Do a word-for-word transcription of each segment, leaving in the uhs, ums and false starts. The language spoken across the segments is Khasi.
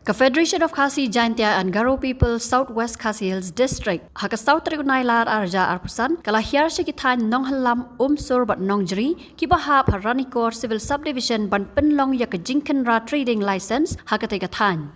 Ka Federation of Khasi Jaintia and Garo People South West Khasi Hills District, ha ka saw tarik u Nailar ar hajar arphew san, ka la hiar sha ki thaiñ Nonghyllam, Umsur bad Nongjri, kiba hap ha Ranikor Civil Subdivision ban pynlong ïa ka jingkhynra trading license ha katei ka thaiñ.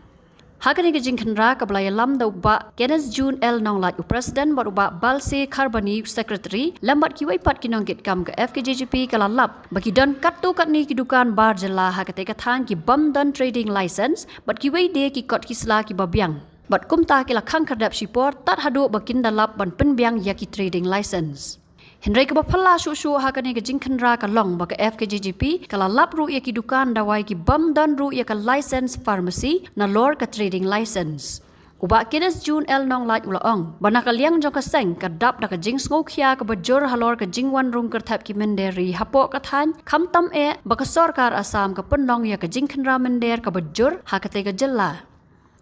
Ha kane ka jingkhynra kaba la ïalam da u Bah Kenneth June L Nonglait u President bad u Bah Balse Kharbani u Secretary, lem bad kiwei pat ki nongkitkam ka F K J G P ka la lap ba ki don katto katne ki dukan bar jylla ha katei ka thaiñ ki bym don trading license bad kiwei de ki kot ki sla kiba biang. Bad kumta ki la khang khyrdep shipor tad haduh ba kin da lap ban pynbiang ïa ki trading license. Hynrei kaba phylla shuh shuh ha kane ka jingkhynra ka long ba ka F K J G P ka la lap ruh ïa ki dukan dawai ki bym don ruh ïa ka license pharmacy nalor ka trading license. U Bah Kenneth June L Nonglait u la ong ba na ka liang jong ka seng ka dap da ka jingsngewkhia kaba jur halor ka jingwan rung kyrthep ki mynder ri hapoh ka thaiñ, khamtam eh ba ka sorkar Assam ka pynlong ïa ka jingkhynra mynder kaba jur ha katei ka jylla.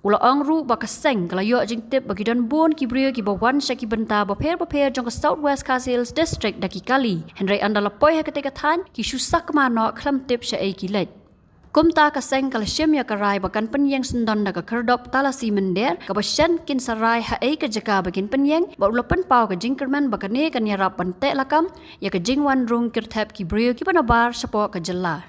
U la ong ruh ba ka seng ka la ïoh jingtip ba ki don bun ki briew kiba wan sha ki bynta bapher bapher jong ka South West Khasi Hills District da ki kali, hynrei ynda la poi ha katei ka thaiñ ki shu sakma noh khlem tip shaei ki leit. Kumta ka seng ka la shim ïa ka rai ba kan pynïeng syndon da ka khyrdop talasi mynder kaba shen kin sa rai haei ka jaka ba kin pynïeng, bad u la pynpaw ka jingkyrmen ba kane kan ïarap ban teh lakam ïa ka jingwan rung kyrthep ki briew kiba nabar shapoh ka jylla.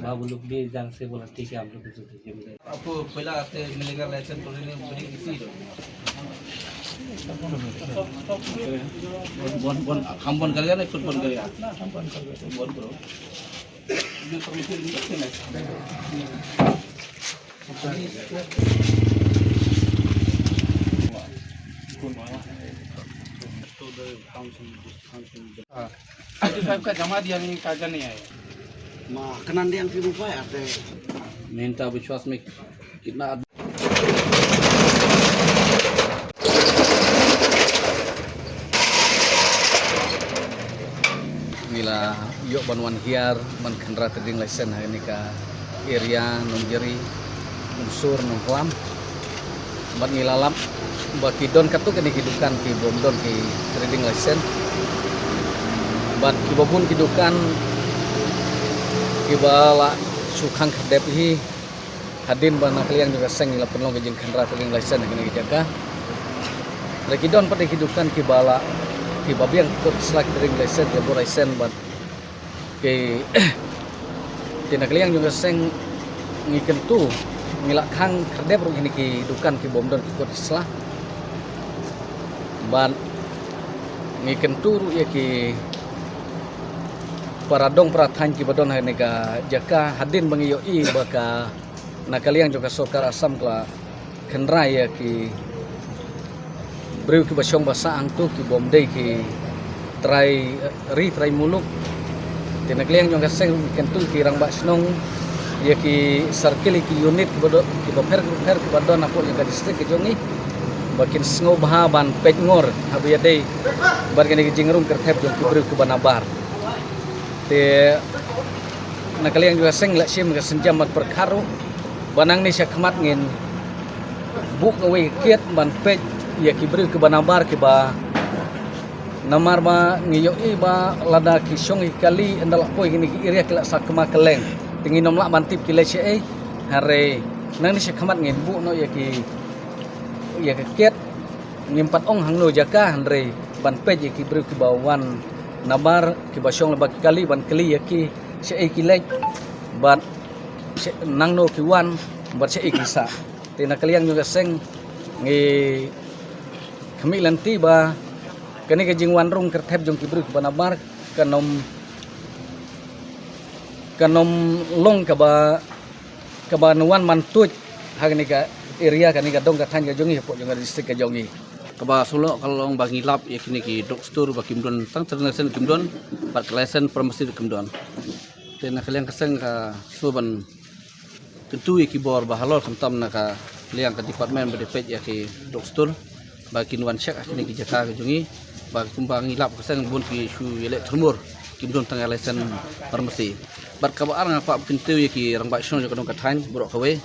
बाबू लोग भी जान से बोला, ठीक है, आप लोग को जो ठीक है, मिलेगा। आपको पहला आते मिलेगा लाइसेंस, तो लेने बड़ी इसी दो। बंद, बंद, हम बंद कर गया ना, खुद बंद कर गया। बंद करो। ये सब इसे नहीं रखते ना। हाँ। आईटी फाइव का जमा दिया नहीं, कागज नहीं आया। माँ, कनान दिया कि वो पाया थे। नहीं था, विश्वास में कितना आदमी Ngi la ïoh ban wan hiar ban khynra trading license ha kane ka area Nongjri, Umsur, Nongklam. Bad ngi la lap ba ki don katto katne ki dukan ki bym don ki trading license. Bad kiba bun ki dukan kiba la shu khang khyrdep hi. Hadien ba na ka liang jong ka seng ngi la pynlong ka jingkhynra trading license ha kane ka jaka. Hynrei ki don pat ki dukan kiba la, kiba biang ki kot sla ki trading license, ki bor license bad ki, te na ka liang jong ka seng ngi kyntu, ngi la khang khyrdep ruh ïa kine ki dukan ki bym don ki kot sla. Bad ngi kyntu ruh ïa ki para dong para thaiñ kiba don ha kane ka jaka, hadien ba ngi ïohi ba ka na ka liang jong ka sorkar Assam ka la khynra ïa ki briew kiba shong ba sah hangto ki bym dei ki trai, eh, ri trai muluk. Te na ka liang jong ka seng kyntu ki rangbah shnong ïa ki circle, ïa ki unit kiba don, kiba pher kiba pher kiba don hapoh jong ka district ka jong ngi ba kin sngewbha ban peit ngor haba ïadei bad kane ka jingrung kyrthep jong ki briew kiba nabar. Te na ka liang jong ka seng la shim ka sienjam bad pyrkhat ruh ba nangne sha khmat ngin buh kawei ka kiad ban peit ïa ki briew kiba nabar kiba, namar ba ngi ïohi ba lada ki shong ki kali ynda la poi kine ki area ki la sakma kylleng. Te ngin ym lah ban tip ki leit shaei. Hynrei nangne sha khmat ngin buh noh ïa ki, ïa ka kiad, ngim pat ong hangno jaka, hynrei ban peit ïa ki briew kiba wan nabar kiba shong lyngba ki kali ban kylli ïa ki shaei ki leit bad sha-, nangno ki wan bad shaei ki sah. Te na ka liang jong ka seng ngi khmih lynti ba kane ka jingwan rung kyrthep jong ki briew kiba nabar kan ym, kan ym long kaba, kaba wan man tuid ha kane ka area, kane ka dong ka thaiñ ka jong ngi, hapoh jong ka district ka jong ngi. Kaba sngewlyngngoh ka long ba ngi lap ïa kine ki drug store ba kim don tang trading license kim don, bad ka license pharmacy ruh kim don. Te na ka liang ka seng ka shu ban kyntu ïa ki bor ba halor khamtam na ka liang ka department ba dei peit ïa ki drug store ba kin wan check ha kine ki jaka ka jong ngi, ba kumba ngi lap ka seng bun ki shu ïaleh thurmur kim don tang ïa license pharmacy. Bad kaba ar nga kwah kyntu ïa ki rangbah shnong jong ka dong ka thaiñ baroh kawei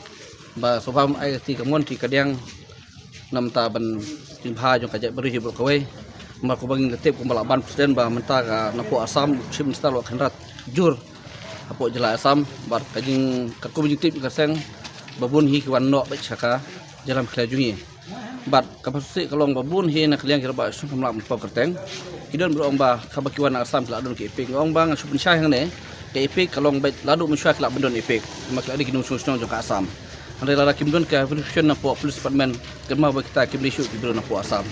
ba sngewbha ai ka ti kamon ti kadiang namar ban pynbha jong ka jaitbynriew baroh kawei. Namar kumba ngi la tip kumba la ban president ba mynta ka napoh Assam Chief Minister la khyndiat jur hapoh jylla Assam bad ka jing katkum jingtip ka seng ba bun hi ki wan noh bad sha ka jylla Meghalaya jong ngi. Bad kaba shisha ka long ba bun hi na ka liang ki rangbah shnong kam lah ban paw kyrteng. Ki don ba ong ba kaba ki wan na Assam ki la don ka EPIC. Nga ong ba nga shu pynshai hangne ka EPIC ka long ba la duh mynshuwa ki lah ban don EPIC. Namar ki la dei ki nongshong shnong jong ka Assam. Hynrei lada kim don ka verification napoh police department, kynmaw ba kita kim dei shuh ki briew napoh Assam.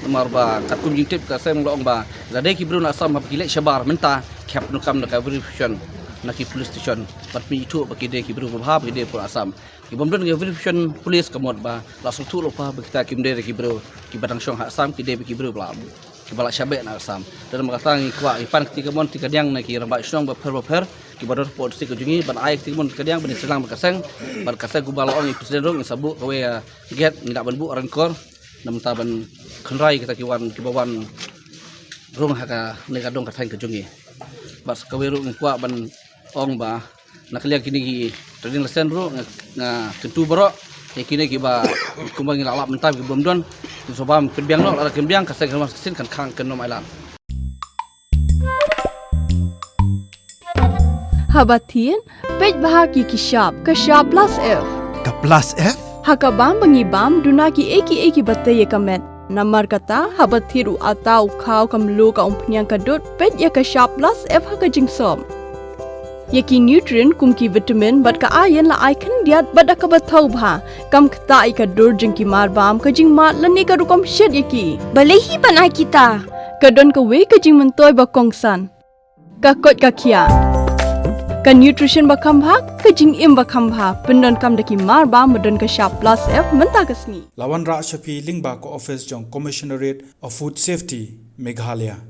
Namar ba katkum jingtip ka seng la ong ba lada dei ki briew na Assam haba ki leit shabar mynta ki hap pyndonkam da ka verification na ki police station. Bad pynithuh ba ki dei ki briew babha ba ki dei pura Assam. Ki bym don ka verification police ka mut ba la sngewthuh lypa ba kita kim dei ki briew kiba dang shong ha Assam, ki dei ki briew ba la kiba la shah beh na Assam. Te namar kata ngi kwah ngi pan kti kamon kti kadiang na ki rangbah shnong bapher bapher kiba don hapoh district ka jong ngi ban ai kti kamon kti kadiang ban ïa sdang bad ka seng, bad ka seng kumba la ong i president ruh ngi sa buh kawei ka gate, ngi lah ban buh ryngkor na bynta ban kynrai kita ki wan kiba wan rung ha kane ka dong ka thaiñ ka jong ngi. Bad sa kawei ruh ngi kwah ban ong ba na ka liang kine ki trading license ruh nga, nga kyntu baroh ïa kine kiba kumba ngi la lap mynta ki bym don. Kin sa bam pynbiang noh, lada kin biang ka seng kan wan shisien kan khang kan nym ai lad. Haba thied, peit bha ki ki shap, ka shap plus F. Ka plus F? Ha ka bam ba ngi bam, duna kiei kiei kiba tei ïa ka met. Namar kata, haba thied u atta, u khaw, ka mluh, ka umphniang, ka dud, peit ïa ka shap plus F ha ka jingsop. Ïa ki nutrient kum ki vitamin bad ka iron la ai khyndiat bad da kaba thaw bha. Kam ktah ïa ka dur jong ki mar bam, ka jingmad lane ka rukom shet ïa ki. Balei hi ban ai kita? Ka don kawei ka jingmyntoi ba kongsan. Ka koit ka khiah. Ka nutrition ba kham bha, ka jingim ba kham bha. Pyndonkam da ki mar bam ba don ka shap plus F mynta ka sngi. La wanrah sha phi lyngba ka office jong Commissionerate of Food Safety, Meghalaya.